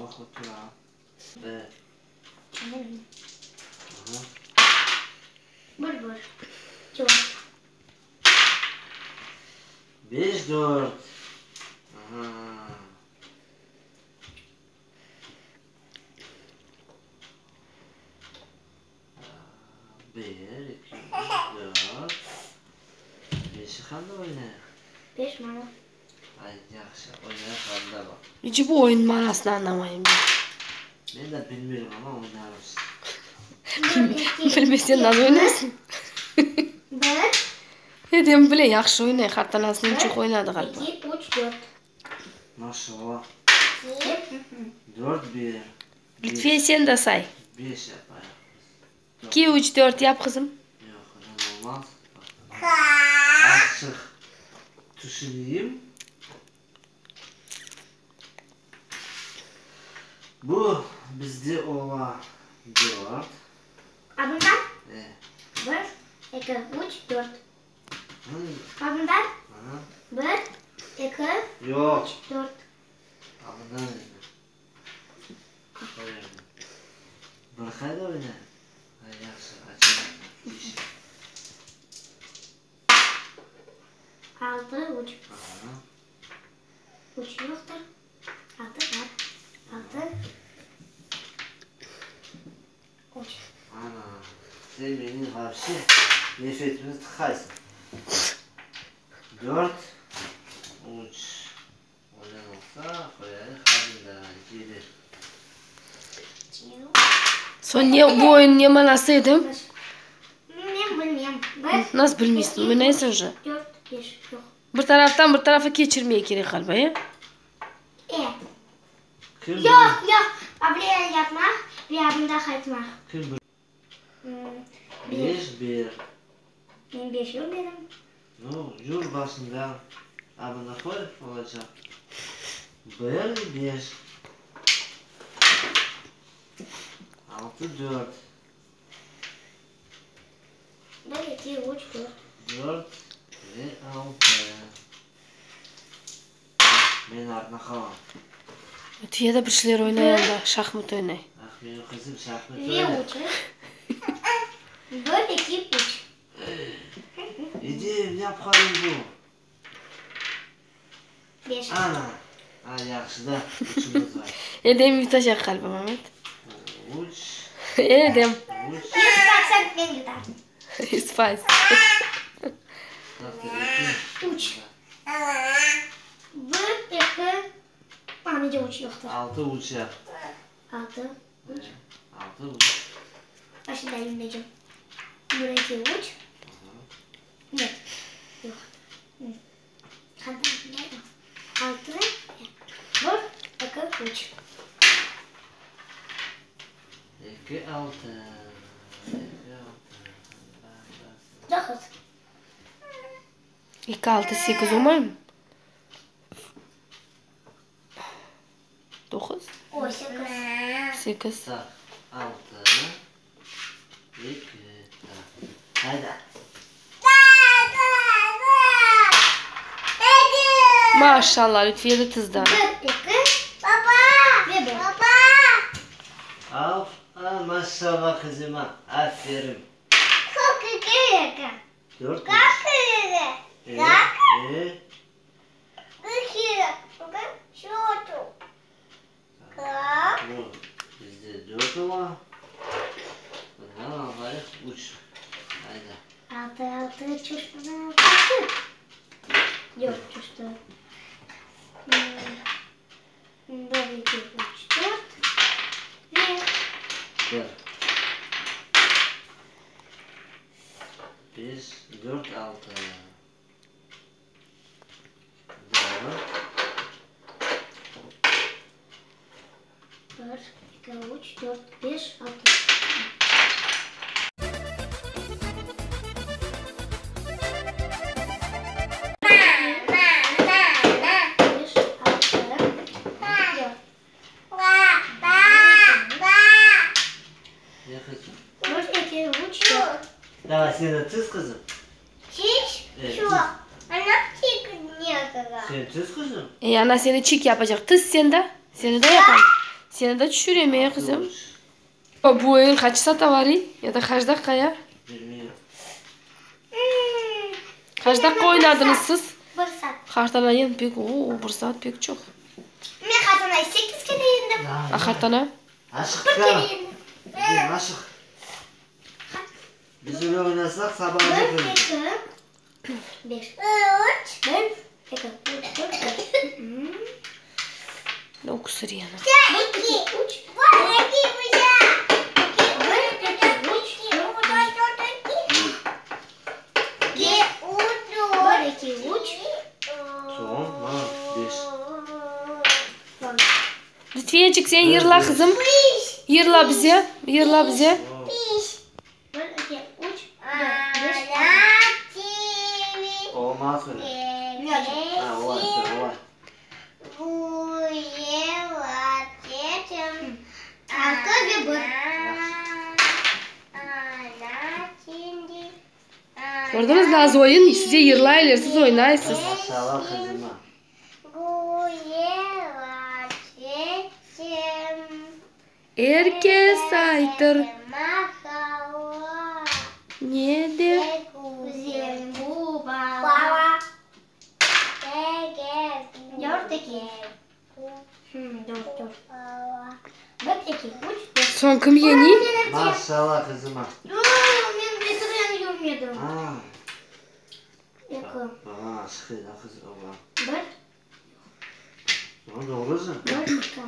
Yoq, otura. Bir. Aha. Bir, bir. Dört. Beş, dört. Aha. Bir, eki, üç, dört. Beşi qanda oynayıq? Beş mana. Ay, yahşı, oynayıq anda baq. İç bu oyun manasını añlamayım men. Men de bilmeyim, amma oynarmız. Bilmesen nasıl oynaysıñ? Bir. Edem bile, yahşı oynay, qartanasınen çoq oynadı ğaliba. Bir, eki, üç, dört. Maşallah. Dört, bir. Lütfiye, sen de say. Beş yapayıq biz. İki, üç, dört yap, qızım. Yoq, ondan olmaz. Azçıq tüşüneyim. Bu bizde ola dört. A bundan? E. Bir, eki, üç, dört. A bundan? Bir, eki, Yoq. üç, dört. A bundan endi. Bir qayda oynay? Ay, yahşı, açayıq. Beş. Altı, üç. Aha. Üç yoqtır. Altı bar. Altı, üç. Ana, sen menim vapşe nefetimni tıqaysıñ. Dört, üç. Ondan olsa, qoyayıq adını da, yedi. Soñ ne, bu oyun ne manası edi? Men bilmem. Bir, Nasıl bilmeysiñ? eki, Oynaysıñ üç, же. dört, beş. Yoq. Bir taraftan bir tarafa keçirmeye kerek ğaliba, e? E. Kim Yoq, yoq. Able yapmaq ve abında qaytmaq. Kim bir? Beş. Beş, bir. Men beş yürmedim. Nu, yür başından abını qoy, olacaq. Bir, beş. Altı, dört. Bir, eki, üç, dört. Dört ve altı. Men artına qalam. Lütfiye de bir şeyler oynay anda, şahmat oynay. Ah, menim qızım şahmat Ve oynay. üç. Bir, eki, üç. Edem, ne yapqanıñ bu? Beş. Ana, a, yahşı da, üçümiz bar. Edem yutacaq ğaliba, Mamet. Üç. Edem. Üç. 100% men yutam. 100%. Toqta, eki. Üç. Bir, eki, a, mende üç yoqtır. Altı, üç yap. Altı, üç. Altı, üç. Başında inmeycem. Bir, eki, üç. Net. Yoq. Altı, bir, eki, üç. Eki, altı. Eki, altı. Doquz. Eki, altı, sekiz olmaymı? Doquz? O, sekiz. Sekiz. Tak, altı, eki, tak. Hayda. Maşallah, Lütfiye de tızda. Bir, eki, ve bir. Al, al, maşallah qızıma. Aferin. Dört, üç. E, e. Bu bizde dört ola. Bundan alayıq üç. Hayda. Altı, altı, çoşmadan altı. Yoq, çoştu. Bir, eki, üç, dört. Ve Bir. Beş, dört, altı. Dört. Bir, eki, üç, dört, beş, altı. Beş, altı. Dört. Ne qızım? Bir, eki, üç, dört. Davay, sen de tız qızım. Evet, tız. Sen tız qızım. E, ana seni çik yapacaq. Tız sen de. Seni de yapam. Seni de tüşürem, ey qızım. Üç. Bu oyun qaç saat var, ya da qaç daqqa ya? Bilmiyorum. Qaç daqqa oynadıñız siz? Bir saat. Qartana pek, o, bir saat pek çoq. Men qartanayı 8 kere yendim. A qartana? Aşıq Bir kere ka. yendim. Gidelim aşıq. Biz öyle oynasak sabaha Bir, kadar. eki, beş. Üç. Bir, eki, üç, dört, beş. Öksür yana. Bir, iki, üç. Bir, iki, üç. Bir, iki, üç, dört, beş. Bir, iki, üç. Son, ha, beş. Lütfiyecik sen yırla qızım. Yırla bize. Yırla bize. O, Bir, iki, üç, dört, beş, altı. Olmaz öyle. Ha, olay, olay. Altı ve bir. Kördiñiz nasıl oyun? Size yırlaylar, siz oynaysız. Maşallah qızıma. Er kes aytır. Ne der? Dört, iki. Dört, dört. Bir, iki, üç, dört. Soñ kim yene? Maşallah qızıma. Men bir görmedim. Ha. Eki. Baba aşıq edi qız oğlan. Bir, Lan doğrusu. bir, iki.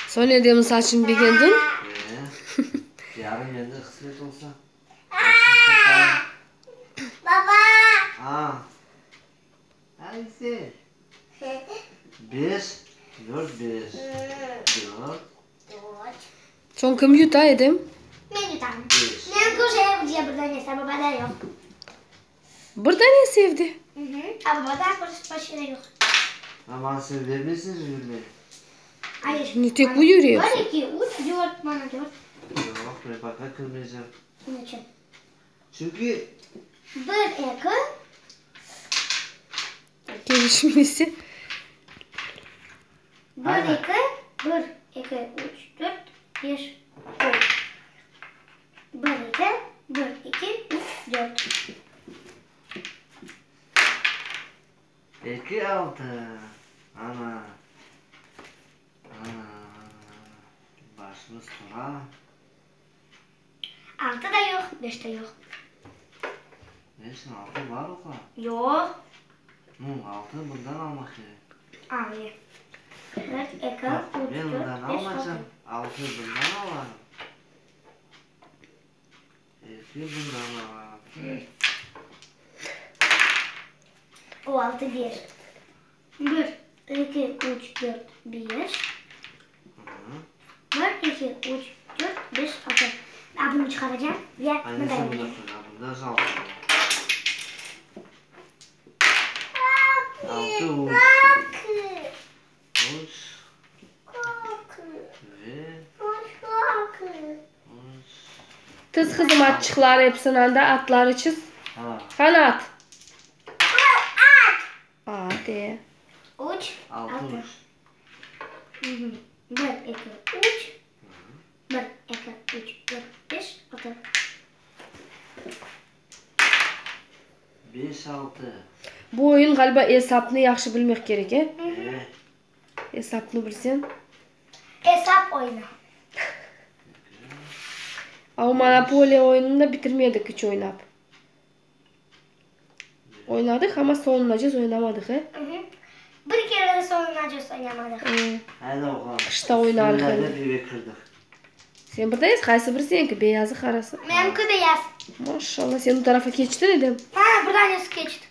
Soñ Edemniñ saçını begendiñ? Ee, yarın mende qısmet olsa. Başını Baba. Ha. Hangisi? Beş, dört, beş. Dört, Soñ kim yuta Edem? Men yutam. beş. Men köşeye bir bir tanesi, babada yoq. Bir tanesi evde. Hı hı. A babada bir başka yoq. Aman sen vermeysin yürümeyi. Hayır. Ne tek bu yürüyor. Bir, iki, üç, dört. Bana dört. Yok ben baka kırmayacağım. Niçin? Çünkü Bir, eki. Kelişmesi. Bir, Aynen. eki. Bir, eki, üç, dört, beş, on. Bir, eki. Bir, iki, üç, dört. iki altı. Ana. Ana. Başımız tura. Altı da yoq, beş de yoq. Neyse altı var o kadar. Yoq. Hı, altı bundan almak gerek. Abi. Bir, eki, Bak, üç, ben bundan dört, beş, altı. almayacağım. Altı bundan alalım. İki bundan alalım. O altı bir. Bir, iki, üç, dört, beş. Hı. Bir, iki, üç, dört, beş, altı. A bunu çıkaracağım ve Annesi bunu da bundan yapacağım. sonra bundan altı. Altı üç. Üç ve üç. Tiz qızım atçıqlar episini anda atları çiz. Ha, Qani at? At, e. Üç, altı altı. üç. Hı hı. Bir, iki, üç. Bir, iki, üç, dört, beş, altı. Beş altı. Bu oyun ğaliba esapnı yahşı bilmek kerek, e? Ee, Esapnı bilseñ. Esap oyunu. A o Monopoliya oyunını da bitirmedik iç oynap. Oynadıq, amma soñunace oynamadıq, e? Hı hı. Bir kere de sonuna oynamadık. E, Haydi oğlum. Qışta oynarıq Bismillah endi. dep eve kirdik. Sen bir de qaysı biri seniñki? Beyazı, qarası? Benimki beyaz. Maşallah, sen o tarafa keçtin Edem. Ha, buradan nasıl geçti?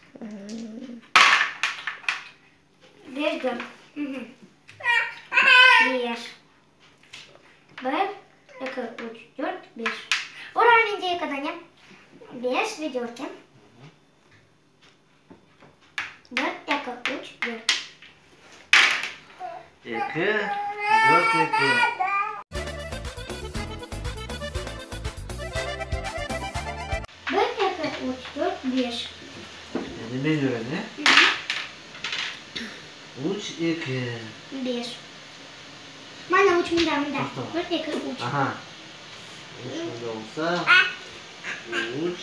Bir, dört. Hı hı. Bir. Bir, iki, üç, dört, beş. Oranın diye kadar Beş ve dört. Bir, iki, üç, dört. İki, dört iki. Bir, iki, üç, dört, beş. Yani ben göre ne? Üç, iki. Beş. Mana üç mında, mında. Bir, eki, üç. Aha. Üç mında olsa, üç,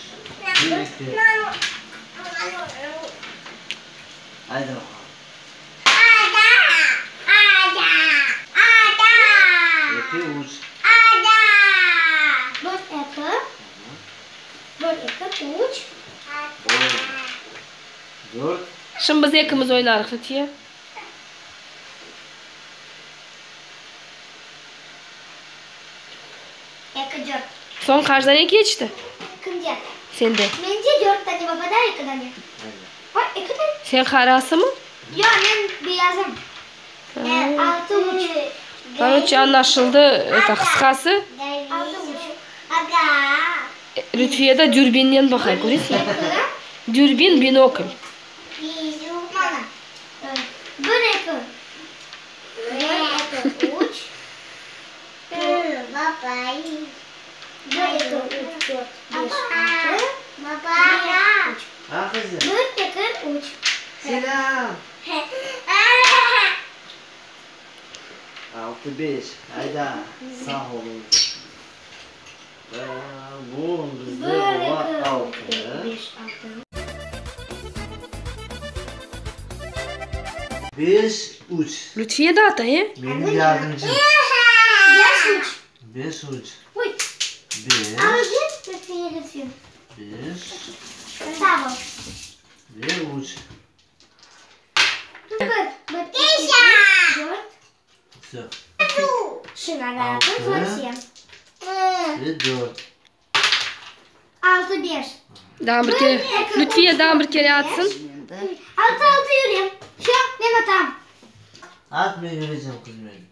bir, eki. Ayda bakalım. Eki, üç. Bir, eki. Bir, eki, üç. Oldu. Dört. Şimdi biz ekimiz oynarıq, Lütfiye. Eki, dört. Soñ qaç dane keçti? Kimde? Sende. Mende dört dane, babada eki dane. Bak, eki dane. Sen qarasımı? Yoq, men beyazım. Altı, üç. Koroçe, añlaşıldı, eto, qısqası. Altı, üç. Lütfiye da dürbinen baqa, köresiñmi? Dürbin, binokl. Mana. Bir, eki. Bir, eki, üç. Bir, eki, üç, dört, beş, altı. Bir, üç. Ha, qızım. Bir, eki, üç. Selâm. Altı, beş. Ayda, sağ oluñız. Bu bizde Bir, ola eki, altı. üç, beş, altı. Beş, üç. Lütfiye de ata, e? Menim yardımcım. Beş, üç. Beş, üç. Oy. Beş. Al, Lütfiye, Lütfiye. Beş. Sağ ol. Ve üç. Bir, bir, iki, üç, dört. Vse. Şuna Altı. совсем. Ve dört. Altı, beş. Daa bir kere. Lütfiye daa bir kere atsın. Altı, altı yürüyem. Şu, men atam. At, men yürüycem, qızım benim.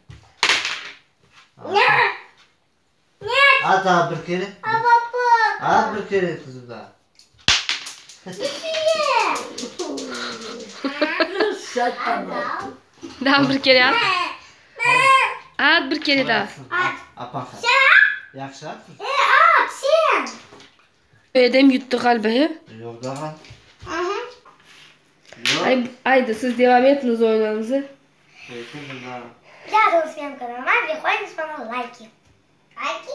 At daa bir kere. At bir kere, qızım, daa. Lütfiye. Daa bir kere at. At bir kere daa. At. Apaq. Yahşı at. E, at, sen. Edem yuttı ğaliba, e? Yoq daa. Aha. Yoq. Ay, aydı, siz devam etiñiz oyunıñızı. Eki mında. Yazıñız menim kanalıma ve qoyuñız maña layki. Layki?